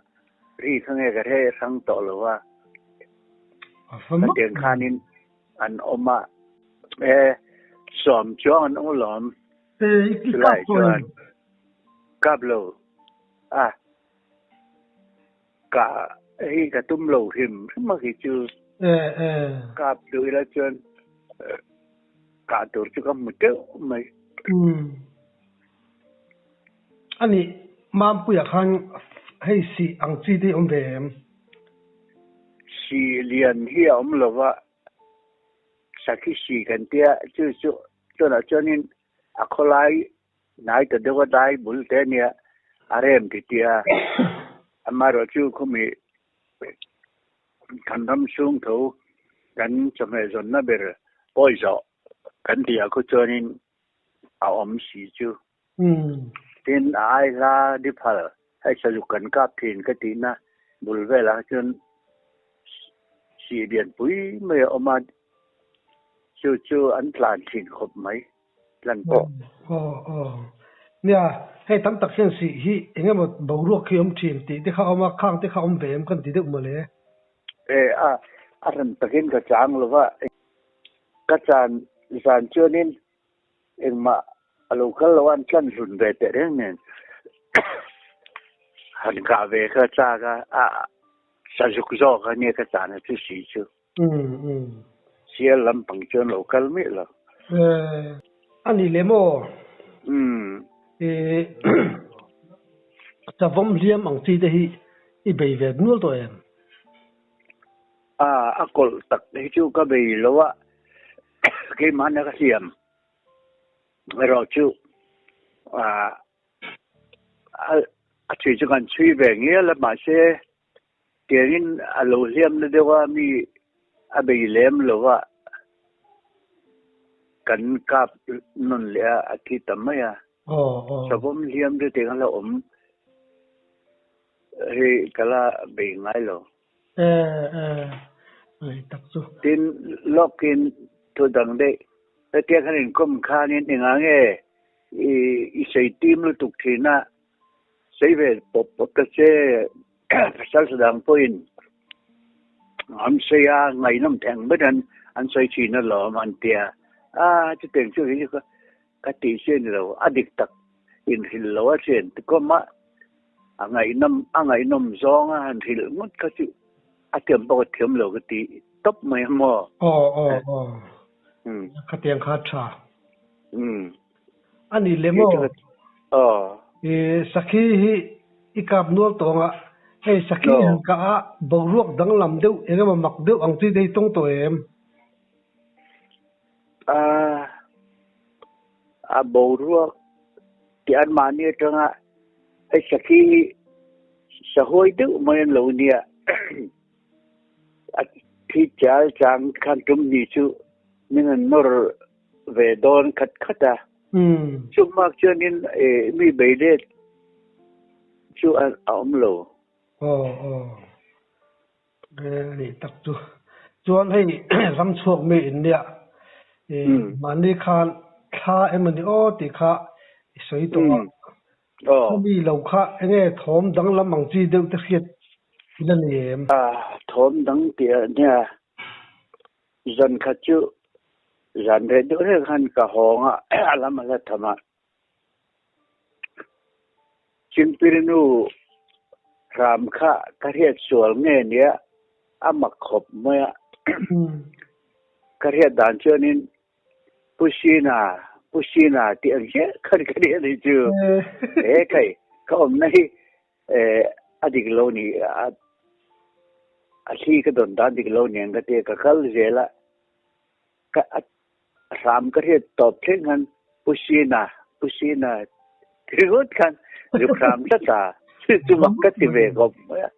ri kha nge ka hre hrang tawh lo a. Khatiang khanin an awm a e sawm chuang an awm alawm. Chulai chuan kap lo a. Ka hei ka tum lo hrim hrim a khi chu kap duh ila chuan kah tur chu ka hmu teuh mai. A nih Mampuia khan hei sih ang chi te hi awm ve em? Si lian hi a awm lova, sakhi si kan tia, chu chu tunah chuanin a khawlai hnai ta deuh a dai bul te ania a rem ti tia, amaherawh chu khawmi kan ram chhung tho kan chawhmeh zawnna ber pawi zawh kan tih ah khu chuanin a awm si chu. Tin, a ai hla diphal hei sazuk kan kap thin ka tihna bul velah kha chuan sih lianpui mai a awm a, chu chu an tlan thin khawp mai, tlan pawh. Aw aw. Nia, hei tam tak hian sih hi eng emaw boruak hi awm thin tih te kha a awm a, khang te kha awm ve em kan ti deuh mawle. E a, a hran takin ka chang lo va, ka chan zan chuanin Engmah a lo kal lo a, an tlan hlun ve teh reng nen han kah ve kha chak a, a sazuk zawk a nia ka chahna chu si chu. Sial lampang chuan lo kal miah lo. A ni le maw? Savawm hliam ang chi te hi i bei ve nual tawh em? A, a kawlh tak hi chu ka bei lo a. Keimahna ka hliam erawh chu a chhui chu kan chhui ve ngial a, mahse tiangin a lo hliam na deuh a, mi a bei lem lo a, kan kap nawn leh a, a thi ta mai a. Savawm hliam chu tiang a la awm hi ka la bei ngai lo. Tin, lawkin thu dang daih, hetia kan inkawm khanin engah nge i sawi tim lutuk thin a, sawi ve pawp pawp ta che, pasal dang pawhin an sawi a, ngaihnawm theng ber an sawi thin alawm an ti a, a chutiang chu hi ka tih chi a ni lo, a dik tak inhrilh lo a thian tikawm a. A ngaihnawm a ngaihnawm zawng a han hrilh ngawt kha chu a thiam pawh ka thiam lo ka ti tawp mai a maw? Aw aw aw khatiang kha tha. A ni le maw? Aw. I sakhi hi i kap nual tawng a, hei sakhi han kah a boruak danglam deuh eng emaw mak deuh ang chi te hi tawng tawh em? A a boruak tih anmahni atanga hei sakhi hi sahuai deuh mai an lo nia a thi chal chang khan tum ni chu min han nawr ve dawn khat khat a chumah chuanin mi beilet chu a awm lo. Aw aw. Ni tak chu. Chuan hei ram chhuak mi in nia i mahni khan thla emaw ni aw tih kha i sawi tawh a. Khami lo kha enge thawm danglam ang chi deuh te hriat i la ni em? Thawm dang tih ah nia zan khat chu zan reh deuh reng khan ka hawng a a lam a la tham a. Chingpirinu hram kha ka hriat sual nge nia a mak khawp mai a. Ka hriat dan chuanin Pu Sina, Pu Sina tih ang chiah khan ka hriat ni chu. He kai ka awmna hi a dik lo ni a thli ka dawn dan dik lo nen ka tia ka kal zel a. Ka hram ka hriat tawp thleng khan Pu Sina, Pu Sina ringawt khan zuk hram tlat a, chu chu mak ka ti ve khawp mai a.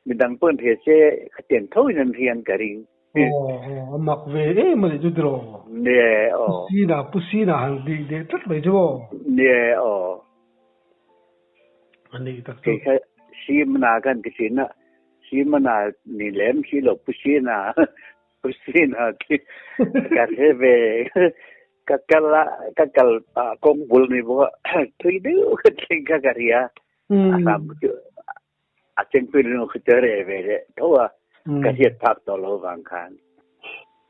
Midang pawh an hria se khatiang tho in an hria an ka ring. Aw, a mak ve em a nih chu tiraw? Nie, aw. Pu Sina, Pu Sina han tih leh tlat mai chu aw. Nie, aw. A nih tak chu. Kei kha Simana kan ti thin a, Simana ni lem si lo Pu Sina. Christina khi ka hre ve ka kal a ka kal a kawng bul ni bawk a thui deuh ka thleng kha ka hria a hram chu a chengpui rinawm kha chu a reh ve leh tho a ka hriat phak tawh lo vang khan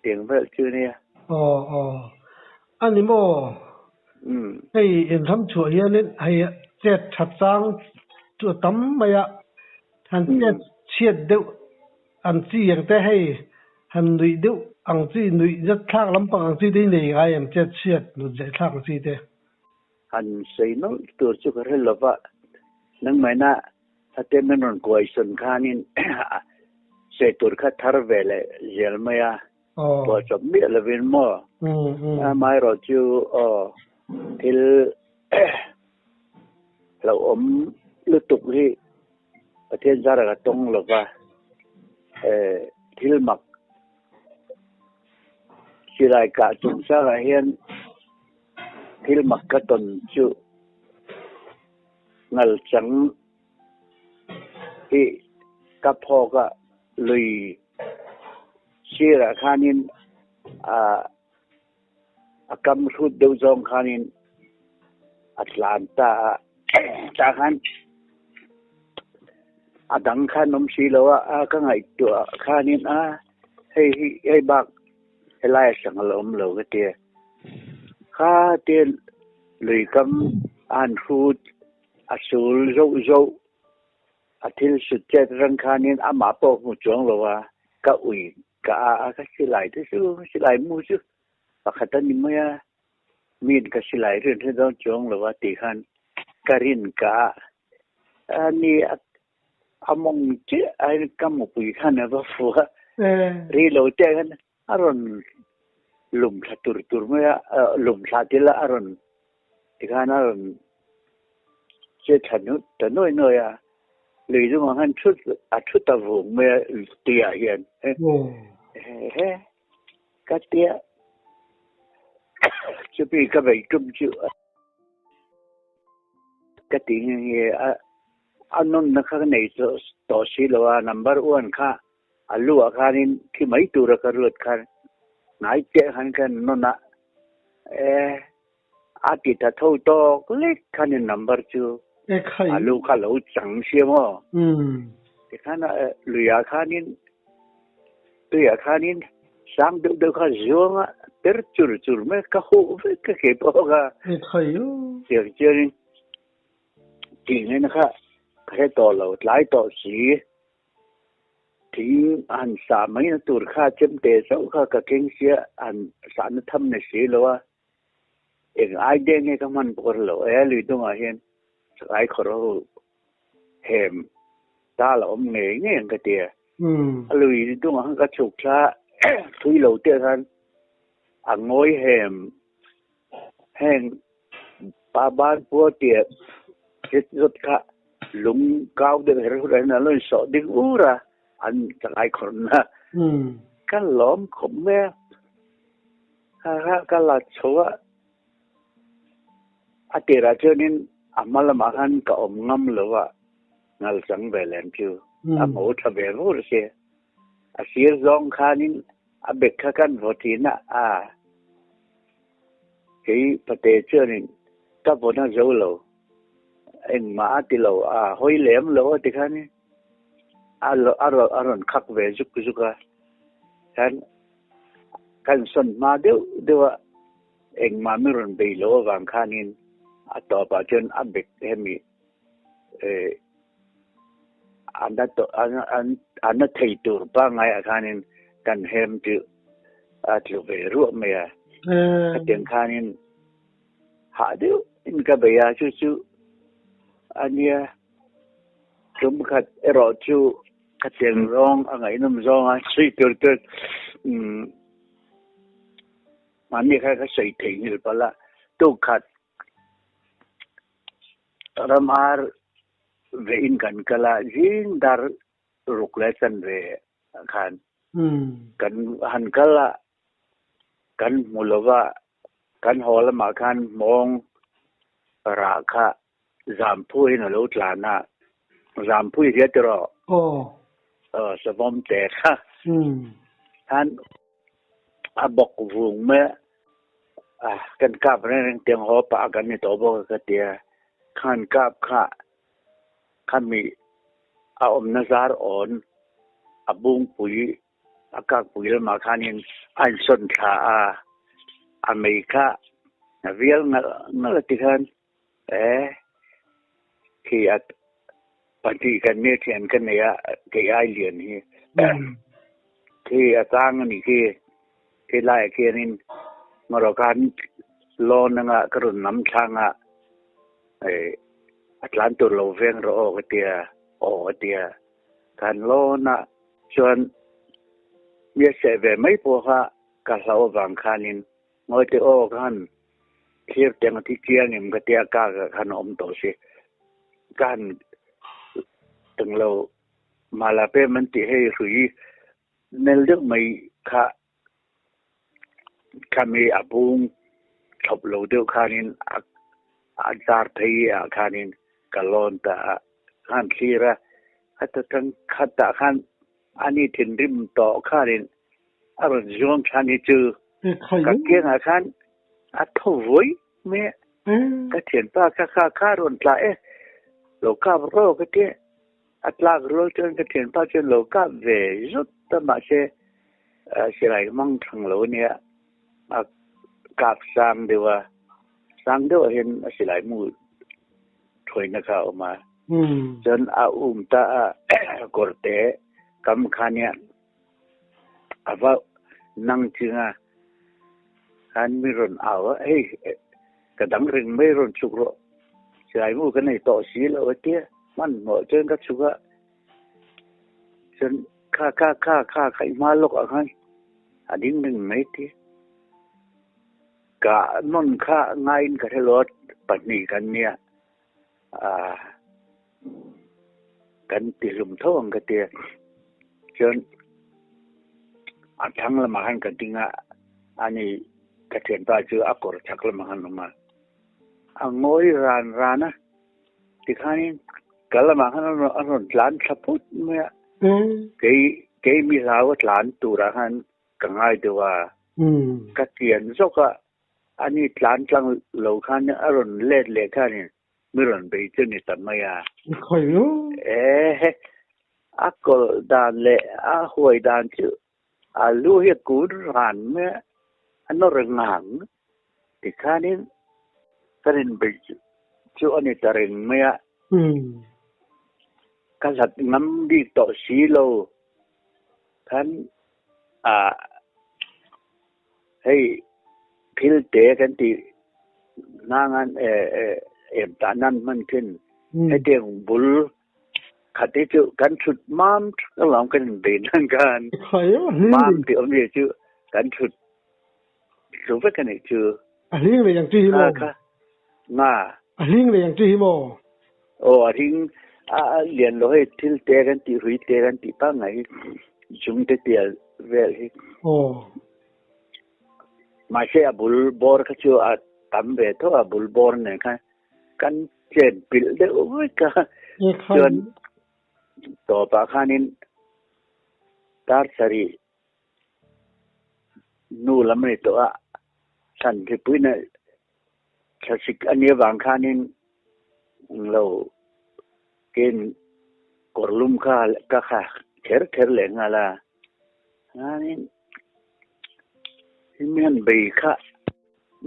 tiang vel chu nia. Aw aw a ni maw hei inram chhuah hianin hei chet tha chang chu a tam mai a han chet chhiat deuh An chi ang te hei han nuih deuh ang chi, nuih zat thlak lampang ang chi te hi nei ngai em chet chhiat nut zeh thlak ang chi te. Han sawi nawlh tur chu ka hre lo va, nangmahna Fatem an rawn kuai sawn khanin Seh tur kha thar ve leh zel mai a, phuahchawp miah lovin maw? Amaherawhchu aw thil hlauhawm lutuk hi Pathian zarah ka tawng lova, thil mak silai kah chungchangah hian thil mak ka tawn chu ngalchang hi ka phawk a, lui sirah khanin ah a kam hrut deuh zawng khanin a tlan ta a, tah khan a dang khan awm si lo a, ka ngaihtuah khanin a hei hi hei bak helai a sang a la awm lo ka ti a, kha te lui kam a han hrut A sul zoh zoh, a thil sut chet reng khanin amah pawh hmu chuang lo a, ka ui ka a a, ka silai te chu, silai mu chu pakhat a ni mai a, miin ka silai rin hre dawn chuang lo a tih khan ka rin ka a, a ni a mawng chiah a ka mupui khan a va fu a, ri lo te khan A rawn lum thla tur tur mai a, lum thla til a, a rawn tikhan a rawn che thla ta nuai nuai a, lui chungah khan thut a thu ta vung mai a tuiah hian he ka tia chumi ka beih tum chu ka ti nghe nghe a, a nunna kha ka nei tawh si lo a, number one kha A luah khanin thi mai tura ka ruat khan hnai chiah khan ka nawn a, e a ti ta tho tawk lek khanin number chu a lu kha lo chang sia maw? Tikhan luiah khanin tuiah khanin sang deuh deuh kha zuang a per chur chur mai ka huh vek ka ke pawh kha tiang chuanin tih ngaihna kha ka hre tawh lo tlai tawh si. Thing a han sah mai na tur kha chemte chauh kha ka keng sia a han sah na tham ni si lo a, eng idea nge ka hman pawh ka hre lo. E lui dungah hian chakai khawr ho hem ta la awm ngei ngei ang ka ti a. A lui dungah khan ka chhuk thla thui lo te khan a ngawi hem heng Pa ban pua tia zet zawt kha lung kau deuh her hur ah hian an lo insawh ding ur a, an chakai khawrh na. Ka lawm khawp mai a, kha kha ka la chho a, a tirah chuanin a hma lamah khan ka awm ngam lo a, ngal chang ve lem chu a hmu tha ve vur sia. A sir zawng khanin a bek kha kan vaw thin a, a. Kei pate chuanin ka vawn a zo lo, engmah a ti lo, a hawi lem lo a ti khan a a rawn khak ve zuk zuk a, khan kan sawn hma deuh deuh a, engmah min rawn bei lo avang khanin a tawpah chuan a bek hemi a na a na thei tur pangaiah khanin kan hem chu a tlu ve ruah mai a. Khatiang khanin hah deuh in ka bei a, chu chu a nia. Tum khat erawh chu khatiang zawng a ngaihnawm zawng a sawi tur tur umm mahni kha ka sawi thei nghilh palh a, tuk khat Ramar ve in kan kal a, zing dar ruk leh chanve khan kan han kal a, kan hmu lo va, kan haw lamah khan hmawng rah kha Zamphuiin a lo tlan a, Zamphui hria tiraw? Aw, savawm te kha khan a bawk vung mai a, kan kap reng reng tiang haw pah kan ni tawh bawk a ka ti a, khan kap kha khami a awmna zar awn a bungpui a kakpui lamah khanin a insawn thla a, a mei kha a vial ngalh ngalh a ti khan e khi a pahnih kan nia thian ka nei a kei ai lian hi khi a chang a nih khi khi laiah khianin ngarawh khan lawn anga ka rawn nam thlang a a tlan tur lo veng rawh aw ka tia aw ka tia khan lawn a. Chuan mi a seh ve mai pawh kha ka hlauh avang khanin ngawi teh aw ka han thlir teng a ti chiang em ka tia ka ka khan a awm tawh si. Ka han teng lo mala pem an tih hei hrui nel deuh mai kha khami a bung thlawp lo deuh khanin a a zar phei ah khanin ka lawn ta a ka han thlir a, khata tang khatah khan ani thinrim tawh khanin a rawn zuang thla ni chu ka kiangah khan a tho vawi mai a, ka thianpa kha kha kha rawn tla e, lo kap rawk a tia. A tlak rual chuan ka thianpa chuan lo kap ve zut a, mahse silai hmang thang lo ania, a kap sang deuh a, sang deuh ah hian a silai mu thuaina kha a awm a, chuan a um ta a kawrte kam kha ania a va nang ching a, khan mi rawn au a, hei ka dang reng mai rawn chhuk rawh, silai mu ka nei tawh si lo a tia. Hmanhmawh chuan ka chhuk a, chuan kha kha kha kha kha i hma lawk ah khan a ding reng mai ti. Ka nawn kha ngaiin ka hre lo a, pahnih kan nia ah kan ti hlum tho ang ka ti a, chuan a thlang lamah khan ka ding a, ani ka thianpa chu a kawr chhak lamah khan a awm a, a ngawi ran ran a. Tikhanin ka lamah khan a rawn tlan thla phut mai a, kei kei mi hlau a tlan turah khan ka ngai deuh a, ka kian zawk a, ani tlan tlang lo khan a rawn let leh khanin mi rawn bei chu ni ta mai a. Ehe, a kawlh dan leh a huai dan chu a lu hi a kun ran mai a, a nawr ngang. Tikhanin kan inbeih chu a ni ta reng mai a, ka hlat ngam bik tawh si lo khan ah hei thil te kan tih hnangan em tah nan hman thin hetiang bul khat hi chu kan thut mam thak alawm kan inbeih nan khan mam tih awmzia chu kan thut Chu vek a nih chu. A hling leh ang chi hi maw? Kha nga. A hling leh ang chi hi maw? Aw a hling a lian lo hei thil te kan tih hrui te kan tih pangngai hi chung te tial vel hi. Aw. Mahse a bul bawr kha chu a tam ve tho a bul bawr nen khan kan chen pilh deuh vek a. Chuan tawpah khanin tar sarih Nu lam a ni tawh a, thlan hlipuina thlasik a nih avang khanin englo ken kawr lum kha ka kha kher kher leh nghal a, chuanin hemi han bei kha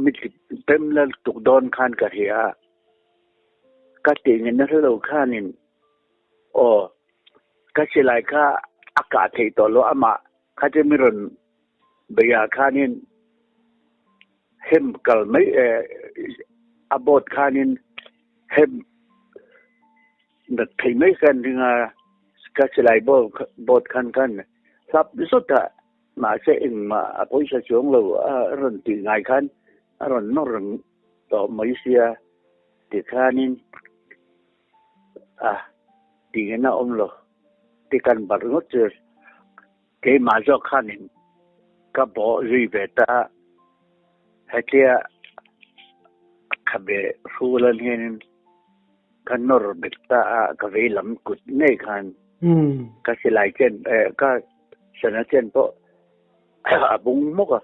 mi pem la tuk dawn khan ka hria a, ka tih nge na hrelo khanin Aw, ka silai kha a kah theih tawh lo amah kha chu mi rawn beih ah khanin hem kal mai a boat khanin hem nat theih mai khan ring a, ka silai boat khan khan hlap zawt a, mahse engmah a pawisa chuang lo a rawn tih ngai khan a rawn nawr reng tawh mai sia tikhanin. A tingin a awm lo ti kan barh ngawt chu keimah zawk khanin ka bawh zui ve ta a, hetia khabe hrul an hianin ka nawr bet ta a, ka vei lam kut ngei khan ka silai chen ka sana chen pawh a bung hmawk a,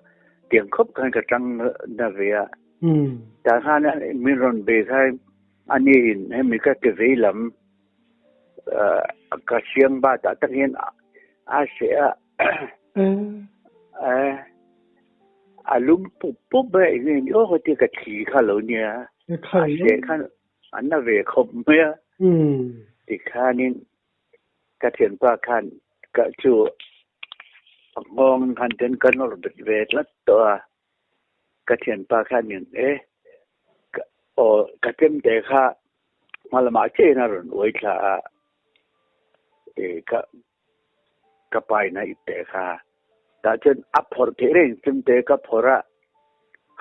tiang khawp khan ka tang na ve a, tah khan min rawn bei khan Ani in hemi ka ti vei lam ka siang bat ah tak hian a seh a, a lum pup pup mai a eng nge ni aw ka ti ka thi kha lo nia, a seh khan a na ve khawp mai a, tikhanin ka thianpa khan ka chu a nghawng khan ten ka nawr bet ve tlat tawh a. Ka thianpa khan min e aw ka chem te kha hma lamah chiah in a rawn uai thla a, e ka Ka paina ipte kha tah chuan a phawrh theih reng chumte ka phawrh a,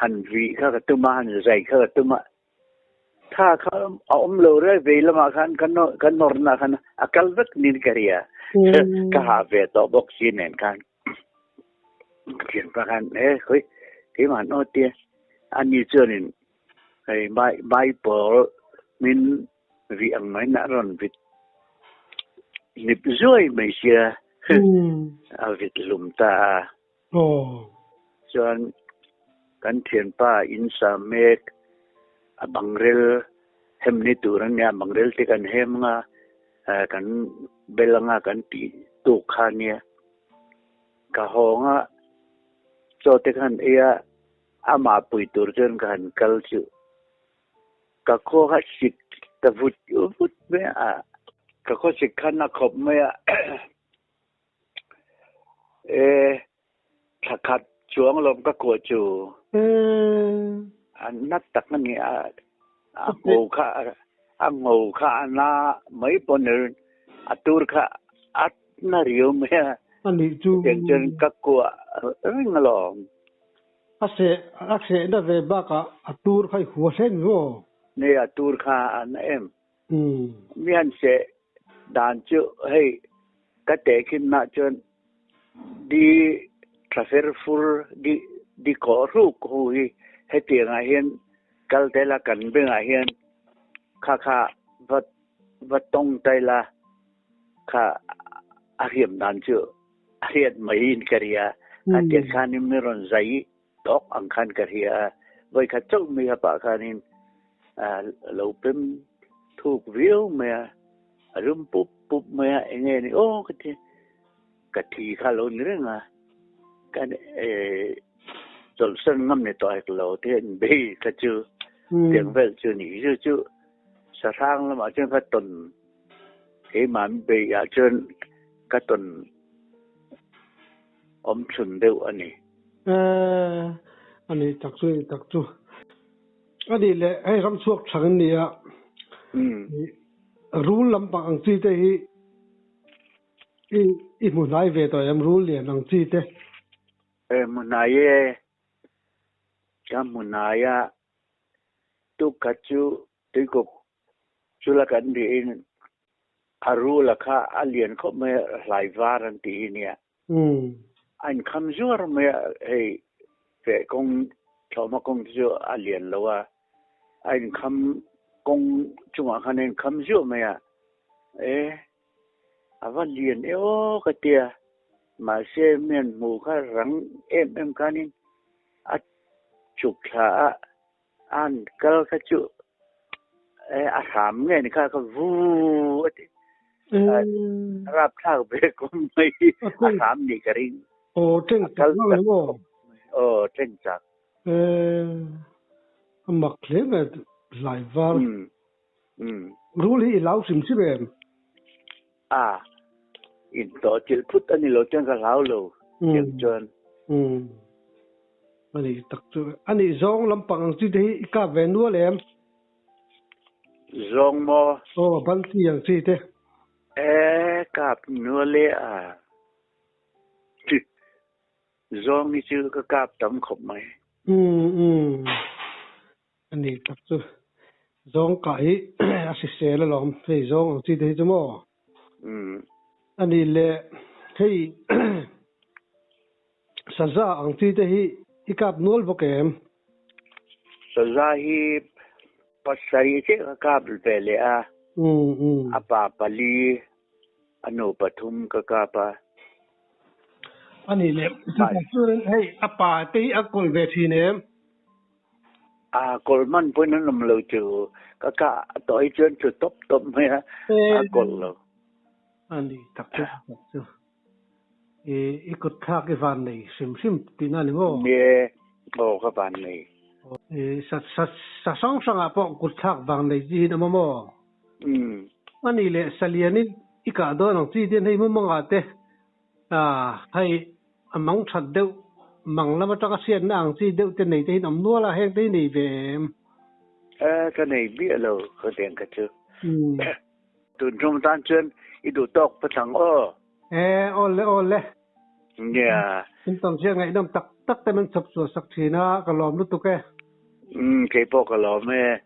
han vih kha ka tum a, han zai kha ka tum a, tha kha a awm lo reng vei lamah khan ka ka nawrna khan a kal vek niin ka hria, ka hah ve tawh bawk si nen khan ka thianpa khan e khawi keimah an aw tia ani chuanin hei mai mai pawl min vih ang mai na rawn vit hnip zuai mai sia a vit hlum ta a. Chuan kan thianpa in sa mek a bangrel hem ni tur a nia, bangrel te kan hem anga kan bel anga kan tih tuk kha a nia. Ka hawng a, chaw te khan ei a, amah pui tur chuan ka han kal chu. Ka khaw kha sik ta vut vut mai a. Ka khaw sik khan a khawp mai a. E, thla khat chuang lawm ka kuah chu. A na tak a ni a. A ngo kha a ngo kha a na mai pawh ni a tur kha a na riau mai a. A nih chu. Chutiang chuan ka kuah reng alawm. A seh a sehna ve bakah a tur kha i hua hle ni maw? Nei a tur kha a na em? Mi han seh dan chu hei ka tehkhinna chuan di tha fer fur di di kawh hruk hu hi hetiangah hian kal ta ila kan bengah hian kha kha va va tawng ta ila kha a hriam dan chu A hriat maiin ka ria. A tiang khanin mi rawn zai tawk ang khan ka hria a. Vawikhat chauh mi a pah khanin lo pem thuk viau mai a, a rum pup pup mai a, eng nge ni aw ka ti. Ka thi kha lo ni reng a, kan chawlhsan ngam ni tawh hek lo te hian bei kha chu tiang vel chu ni. Chu chu sahrang lamah chuan ka tawn Keimah beih ah chuan ka tawn awm chhun deuh a ni. Eh, a ni tak chu, ni tak chu. A nih leh hei ram chhuak thang an ni a, rul lampang ang chi te hi i i hmu hnai ve tawh em, rul lian ang chi te? Eh, hmu hnai e, ka hmu hnai a, tuk khat chu tuikuk Chula kan rihin a rula kha a lian khawp mai a, hlai var an tih hi nia. A inkham zuar mai a, hei feh kawng thlawhhma kawng te chu a lian lo a, a inkham kawng chungah khan a inkham zuah mai a, e a va lian e aw ka tia, mahse mian hmu kha rang em em khanin a chuk thla a, An kal kha chu a hram nge ni kha ka vu a ti. Rap thlak ve kum mai a hram ni ka ring. Aw teng chak ngang ni maw? Aw teng chak. A mak hle mai hlai var. Rul hi i hlau hrim hrim em? A in tawh chilh phut a ni lo chuan ka hlau lo tiang chuan. Umm a ni tak chu a nih zawng lampang ang chi te hi i kap ve nual em? Zawng maw? Aw ban chi ang chi te. E kap nual e a. Zawng hi chu ka kap tam khawp mai. Umm umm. A ni tak chu zawng kah hi a hrisel alawm hei zawng ang chi te hi chu maw? A nih leh hei saza ang chi te hi i kap nual bawk em? Saza hi pasarih chiah ka kap ve leh a, a pa pali a nu pathum ka kap a. A nih leh chutah chuan hei a pa te hi a kawlh ve thin em? A kawlh hman pawhin an awm lo chu ka kah tawh hi chuan thu tawp tawp mai a, a kawlh lo. A ni tak chu tak chu. I i kut thlak i van nei hrim hrim tihna a ni maw? Ni e, aw ka van nei. I sa sa sa hrang hrangah pawh kut thlak vang nei chi hi an awm a maw? A nih leh salianin i kah dawn ang chi te hei mumangah te hei a mang that deuh mang lam atanga hriatna ang chi deuh te nei te hi an awm nual a, heng te hi nei ve em? Ka nei miah lo ka tiang kha chu. Tun tum tan chuan i duh tawk pathlang aw. E awle awle. Nia. In tam chiah ngaihnawm tak tak te min chhawp chhuah sak thin a, ka lawm lutuk e. Umm keipawh ka lawm e.